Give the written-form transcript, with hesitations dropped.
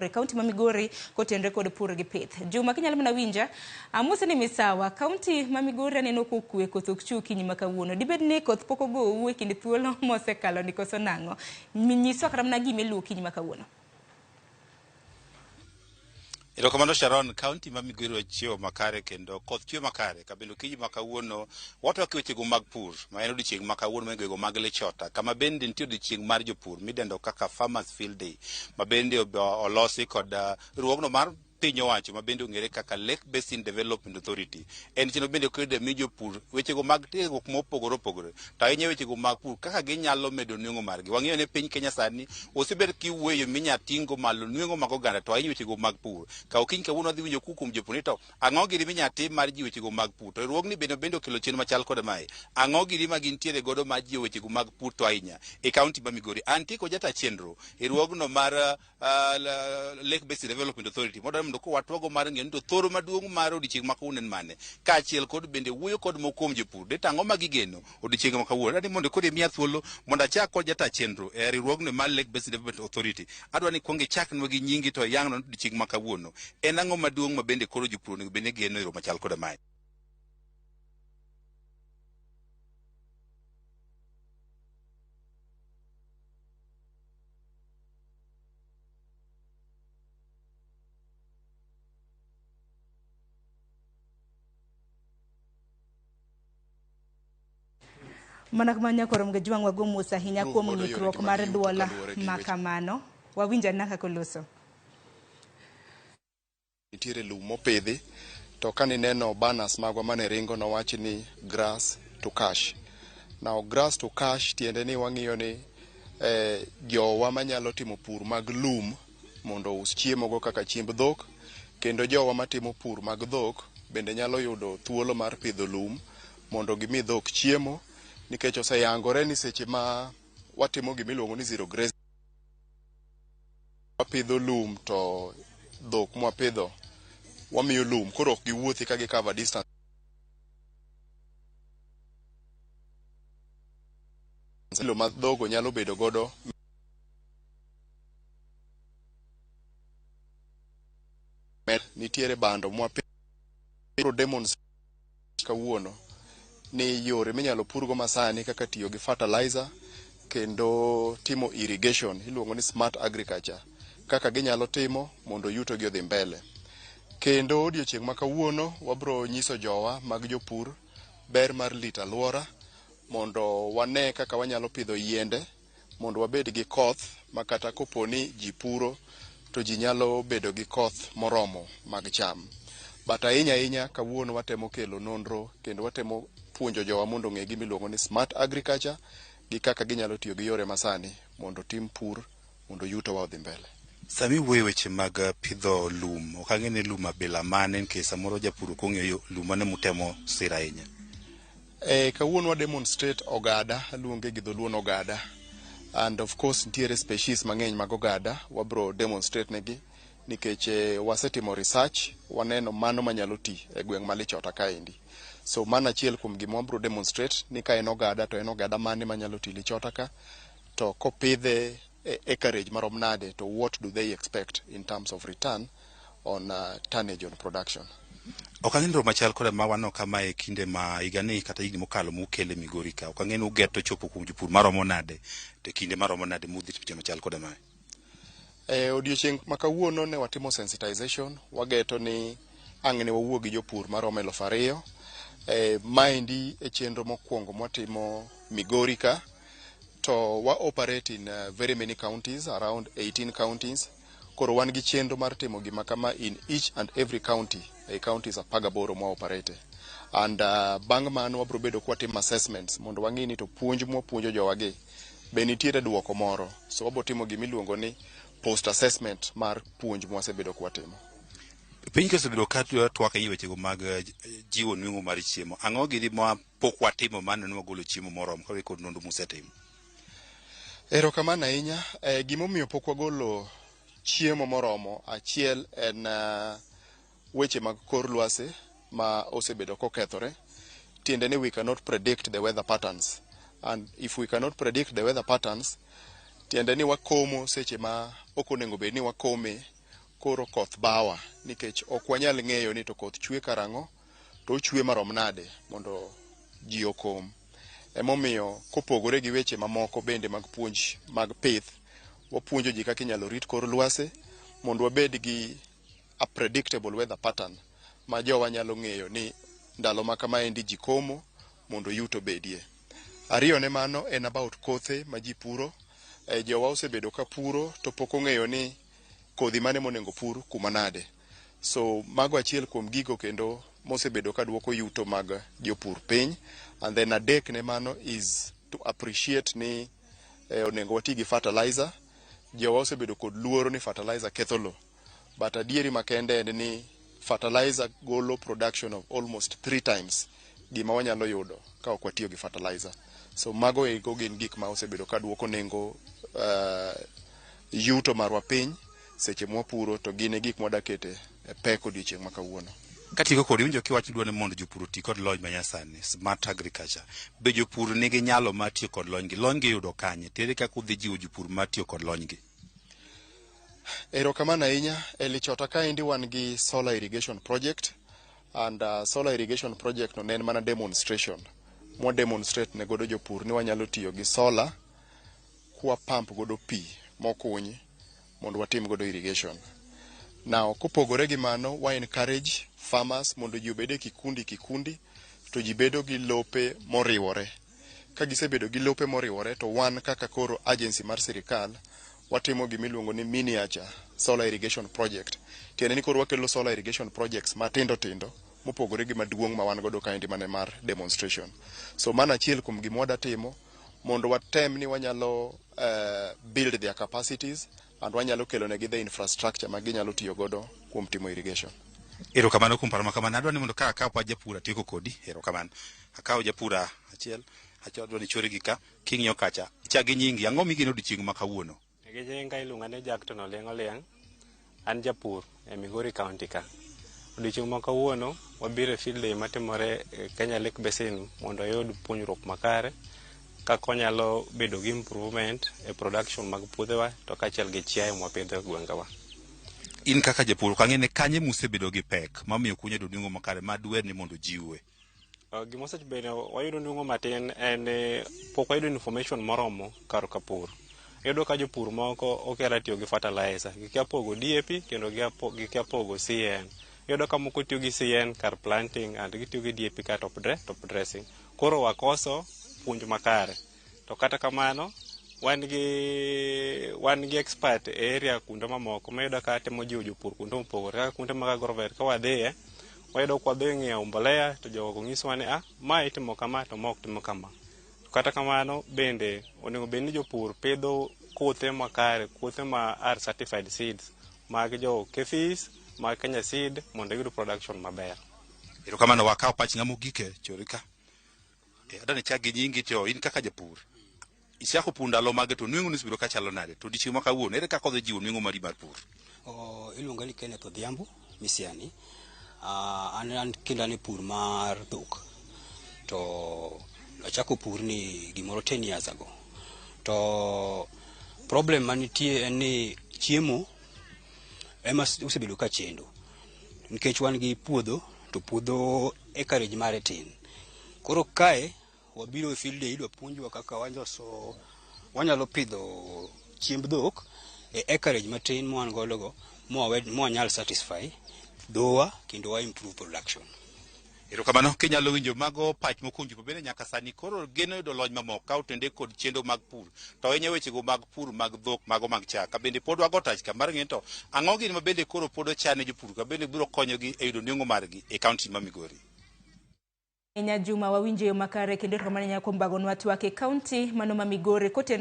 E kaunti ma Migori kotenre kod pur gi pith. Juma kinyalo mana winja, amose ni misawa, kaunti ma Migori aneno kokwe koth ok chwe okinyi ma kawuono. Dibed ni koth pok ogou e kind thuolo mosekalo ni koso nang'o? Nyiswa kata mana gima iluwo okinyi ma kawuono. Erokamano Sharon, kaunti ma Migori ochiewo makare kendo koth chwe makare kabende okinyi ma kawuono watwak e wechego mag pur ma en odiochieng' ma kawuono ma gwego mag Lichota kama bende nitie odiochieng' mar jopur midendo kaka Farmers Field Day ma bende olosi kod riwruogno mar piny owacho ma bende ong'ere kaka Lake Basin Development Authority. En chenro bende kede mi jopur wechego mag tiegruok mopogore opogore to ahinya wechego mag pur kaka ginyalo medo nweng'o margi. Wang'eyo ni piny Kenya sani osebed kiwuoyo minya ting'o malo nweng'o mag oganda to ahinya wechego mag pur. Ka okinyi kawuono wadhi winjo kuom jopur ni to ang'o gini minya tim mar jiwo wechego mag pur to riwruogni bende okelo chenro machal kod mae. Ang'o gini ma gintiere godo mar jiwo wechego mag pur to ahinya e kaunti ma Migori. Antie kod jata chenro e riwruogno mar Lake Basin Development Authority modwaro mondo ko watwago mar ng'eyo ni to thoro maduong' mar odiochieng' ma kawuono en mane kaachiel kod bende wuoyo kod moko kuom jopur de to ang'o ma gigeno odiochieng' ma kawuono. Adwani mondo koro imiya thuolo mondo achak kod jata chenro e riwruogno mar Lake Basin Development Authority. Adwa ni kuong ichaknwa gi nyingi to iyangnwa ni odiochieng' ma kawuono en ang'o maduong' ma bende koro jopur onego bed ni geno e yo machal koda mae. Mana kamano nyakorom ga jwang' wago mos ahinya Luw kuom godo yore ng'ikruok gi mar mag yuto duol kaluwore gi ma weche. kamano. Wawinj ane kaka oloso. Nitiere lum mopidhi to kanineno banners magwa mane ringo nowachi ni grass to cash. Now grass to cash tiende ni wang'iyo ni jowa manyalo timo pur mag lum mondo ous chiemo go kaka chiemb dhok kendo jowa matimo pur mag dhok bende nyalo yudo thuolo mar pidho lum mondo gimi dhok chiemo nikech oseyangore ni seche ma watimo gimiluongo ni zero grazing wapidho lum to dhok mwapidho wamiyo lum koro ok giwuothi ka gi cover distance kilo ma dhogo nyalo bedo godo nitiere bando mwapidho demonstrate kawuono ni yore minyalo purgo masani kaka tiyo gi fertilizer kendo timo irrigation iluongo ni smart agriculture kaka ginyalo timo mondo yuto gi odhi mbele. Kendo odiochieng' ma kawuono wabro nyiso jowa mag jopur ber mar rito alwora mondo wane kaka wanyalo pidho yiende mondo wabed gi koth ma kata kopo ni ji puro to ji nyalo bedo gi koth moromo mag cham. But ahinya ahinya kawuono watemo kelo nonro kendo watemo puonjo jowa mondo ong'e gima iluongo ni smart agriculture gi kaka ginyalo tiyo gi yore masani mondo otim pur mondo yuto wa odhi mbele. Sami wuoyo weche mag pidho lum, ok ang'e ni lum abila mane nikech samoro japur ok ong'eyo lum mane mutemo siro ahinya. Kawuono wa demonstrate ogada, aluonge gi dholuo ni ogada. And of course nitiere species mang'eny mag ogada, wabro demonstrate negi nikech wasetimo research, waneno mano manyalo ti e gweng' ma Lichota kaendi. So mano achiel kuom gima wabro demonstrate ni ka en ogada to en ogada mane manyalo ti Lichota ka, to kopidhe e acreage marom nade to what do they expect in terms of return on tonnage on production. Ok ang'e ni romo machal koda ma waneno kama e kinde ma higani kata higni mokalo mukele Migori ka. Ok ang'e ni ugeto chopo kuom jopur maromo nade to e kinde maromo nade mudhi timo machal koda mae. Odiochieng' ma kawuono ne watimo sensitization, wageto ni ang' ne wawuo gi jopur maromo 2,000. Maendi e chenro mokwongo mwatimo Migori ka, to wa operate in very many counties, around 18 counties. Koro wan gi chenro mar timo gima kama in each and every county, e counties 18 mwa operate. And bang' mano wabro bedo kwatimo assessments mondo wang'i ni to puonj mwapuonjo jowagi be nitiere duoko moro. So wabro timo gima iluongo ni post assessment mar puonj mwasebedo kwatimo. Piny ka osebedo ka twak e wechego mag jiwo nweng'o mar chiemo. Ang'o gini ma pok watimo mano ni wagolo chiemo moromo kaluwore kod nonro musetimo? Erokamano ahinya. Gimomiyo pok wagolo chiemo moromo, achiel en weche mag kor lwasi ma osebedo kokethore. Tiende ni we cannot predict the weather patterns. And if we cannot predict the weather patterns, tiende ni wakomo seche ma ok onego bed ni wakome. Koro koth bawa nikech ok wanyal ng'eyo ni to koth chwe karang'o to ochwe marom nade mondo ji okom. Emomiyo kopogore gi weche mamoko bende mag puonj mag pith, wapuonjo ji kaka inyalo rit kor lwasi mondo wabed gi a predictable weather pattern ma jowa nyalo ng'eyo ni ndalo ma kamaendi ji komo mondo yuto bedie. Ariyo ne mano en about kothe ma ji puro. Jowa osebedo ka puro to pok ong'eyo ni kodhi mane monego pur kuma nade. So mago achiel kuom gigo kendo mosebedo ka duoko yuto mag jopur piny. And then adek ne mano is to appreciate ni onego wati gi fertilizer. Jowa osebedo kod luoro ni fertilizer ketho lowo. But adieri makende en ni fertilizer golo production of almost 3 times gima wanyalo yudo ka ok watiyo gi fertilizer. So mago ego gin gik ma osebedo ka duoko nengo yuto marwa piny seche mwapuro, to gin e gik mwadakete e pek odiochieng' ma kawuono. Katieko kodi, iwinjo kiwacho dwa ni mondo jopur oti kod lony manyasani, smart agriculture. Be jopur nigi nyalo mar tiyo kod lony gi? Lony gi yudo kanye? Tere kaka udhi jiwo jopur mar tiyo kod lony gi? Erokamano ahinya. E Lichota kaendi wan gi solar irrigation project, and solar irrigation project no ne en mana demonstration mwa demonstrate ne godo jopur ni wanyalo tiyo gi solar kwa pump godo pi mokuny mondo watim godo irrigation. Now, kopogore gi mano, wa encourage farmers mondo ji obed e kikundi kikundi to ji bedo gi lope moriwore. Ka gisebedo gi lope moriwore, to wan kaka koro agency mar sirikal watimo gimiluongo ni miniature solar irrigation project. Tiende ni koro wakelo solar irrigation projects matindo tindo mopogore gi maduong' ma wan godo kaendi mane mar demonstration. So mano achiel kuom gima wada timo mondo watem ni wanyalo build their capacities and wanyalo kelo negi the infrastructure ma ginyalo tiyo godo kuom timo irrigation. Erokamano kuom paro ma kamano. Adwa ni mondo ka akaw pach japur atieko kodi. Erokamano. Akaw japur achiel, achiel adwa ni chori gi ka, king'iyo kacha. Chak gi nyingi, ang'o migeno odiochieng' ma kawuono? Gi nyinga iluonga ni Jackton Olieng' Olieng'. An japur e Migori County ka. Odiochieng' ma kawuono wabiro e field day matimore e Kenya Lake Basin mondo wayud puonjruok makare kaka wanyalo bedo gi improvement e production mag puothewa to kaachiel gi chiaye mwapidho e gwengewa. In kaka japur, ok ang'e ni kanye musebedo gi pek mamiyo ok unyal yudo nweng'o makare ma duher ni mondo jiwe? Gima osebedo wayudo nweng'o matin en ni pok wayudo information moromo kar ka pur. Iyudo ka jopur moko okia tiyo gi fertilizer, gikia pogo DAP kendo gikia pogo CN. Iyudo ka moko tiyo gi CN kar planting and gitiyo gi DAP kar top dressing. Koro wakoso puonj makare. To kata kamano, wan gi expert e area kuonde mamoko ma iyudo ka temo jiwo jopur kuonde mopogore kaka kuonde mag agrovet ka wadhiye, wayudo ka wadhi ng'iewo mbolea to jogo nyisowa ni ah, ma itimo kama to ma ok tim kama. Kata kamano bende onego bed ni jopur pidho kothe makare, kothe ma are certified seeds mag jo KEPHIS, mag Kenya Seed mondo giyud production maber. Erokamano, wakaw pach ng'ama ogik e chori ka. Adwa ni ichak gi nyingi, to in kaka japur. Ichako pur ndalo mage to nweng'o nosebedo ka chalo nade? To odiochieng' ma kawuono, ere kaka odhi jiwo nweng'o mari mar pur? Iluonga ni Kenneth Odhiambo Misiani. An kinda ne pur mar dhok. To achako pur ni gimoro 10 years ago. To problem manitie en ni chiemo ema osebedo ka chendo. Nikech wan gi puodho to puodho acreage mare tin. Koro kae wabiro e field day idwa puonjwa kaka waloso wanyalo pidho chiemb dhok e acreage matin ma wan godo go mwanyal satisfy dhowa kendo wa improve production. Erokamano, kinyalo winjo mago pach mokuom bende nyaka sani koro geno yudo lony mamoko ka otende kod chenro mag pur to ahinya wechego mag pur mag dhok mago mag chak ka bende pod wago tach ka mar ng'e to ang'o gini ma bende koro pod ochan ne jopur ka bende biro konyogi e yudo nengo margi e kaunti ma Migori. Nya Juma, wawinjo yo makare kendo erokamano ahinya kuom bagonwa twak e kaunti mano ma Migori kotenore.